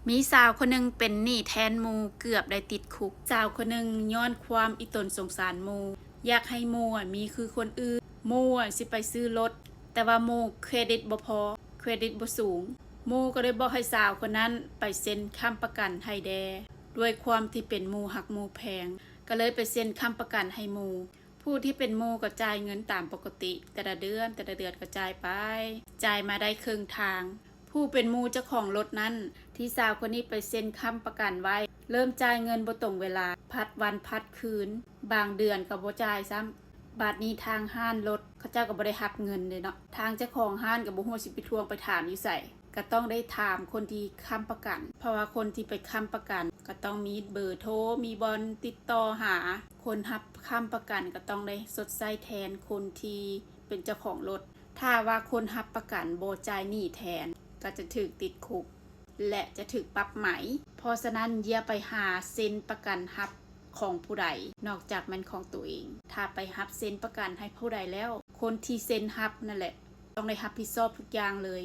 ມີສາວຄົນໜຶ່ງເປັນໜີ້ແທນໝູ່ ເກືອບໄດ້ຕິດຄຸກ. ສາວຄົນໜຶ່ງຍ້ອນຄວາມອີ່ຕົນສົງສານໝູ່ ຢາກໃຫ້ໝູ່ອະມີຄືຄົນອື່ນ. ໝູ່ອະຊິໄປຊື້ລົດ ແຕ່ວ່າໝູ່ເຄຣດິດບໍ່ພໍ ເຄຣດິດບໍ່ສູງ. ໝູ່ກໍເລີຍບອກໃຫ້ສາວຄົນນັ້ນໄປເຊັນຄ້ຳປະກັນໃຫ້ແດ່. ດ້ວຍຄວາມທີ່ເປັນໝູ່ຮັກໝູ່ແພງ ກໍເລີຍໄປເຊັນຄ້ຳປະກັນໃຫ້ໝູ່. ຜູ້ທີ່ເປັນໝູ່ກໍຈ່າຍເງິນຕາມປົກກະຕິ ແຕ່ລະເດືອນ ແຕ່ລະເດືອນກໍຈ່າຍໄປ ຈ່າຍມາໄດ້ເຄິ່ງທາງ. ຜູ້ເປັນໝູ່ເຈົ້າຂອງລົດນັ້ນ ທີ່ສາວຄົນນີ້ໄປເຊັນຄ້ຳປະກັນໄວ້ ເລີ່ມຈ່າຍເງິນບໍ່ຕົງເວລາ ຜັດວັນຜັດຄືນ ບາງເດືອນກໍບໍ່ຈ່າຍຊ້ຳ. ບາດນີ້ທາງຮ້ານລົດ ເຂົາເຈົ້າກໍບໍ່ໄດ້ຮັບເງິນເດ້ເນາະ ທາງເຈົ້າຂອງຮ້ານກໍບໍ່ຮູ້ຊິໄປທວງໄປຖາມຢູ່ໃສ ກໍຕ້ອງໄດ້ຖາມຄົນທີ່ຄ້ຳປະກັນ ເພາະວ່າຄົນທີ່ໄປຄ້ຳປະກັນກໍຕ້ອງມີເບີໂທ ມີບ່ອນຕິດຕໍ່ຫາ. ຄົນຮັບຄ້ຳປະກັນກໍຕ້ອງໄດ້ຊົດໃຊ້ແທນຄົນທີ່ເປັນເຈົ້າຂອງລົດ. ຖ້າວ່າຄົນຮັບປະກັນບໍ່ຈ່າຍໜີ້ແທນ ກໍຈະຖືກຕິດຄຸກ ແລະ ຈະຖືກປັບໃໝ. ເພາະສະນັ້ນ ຢ່າໄປຫາເຊັນປະກັນຮັບຂອງຜູ້ໃດ ນອກຈາກແມ່ນຂອງໂຕເອງ. ຖ້າໄປຮັບເຊັນປະກັນໃຫ້ຜູ້ໃດແລ້ວ ຄົນທີ່ເຊັນຮັບນັ້ນແຫຼະ ຕ້ອງໄດ້ຮັບຜິດຊອບທຸກຢ່າງເລີຍ.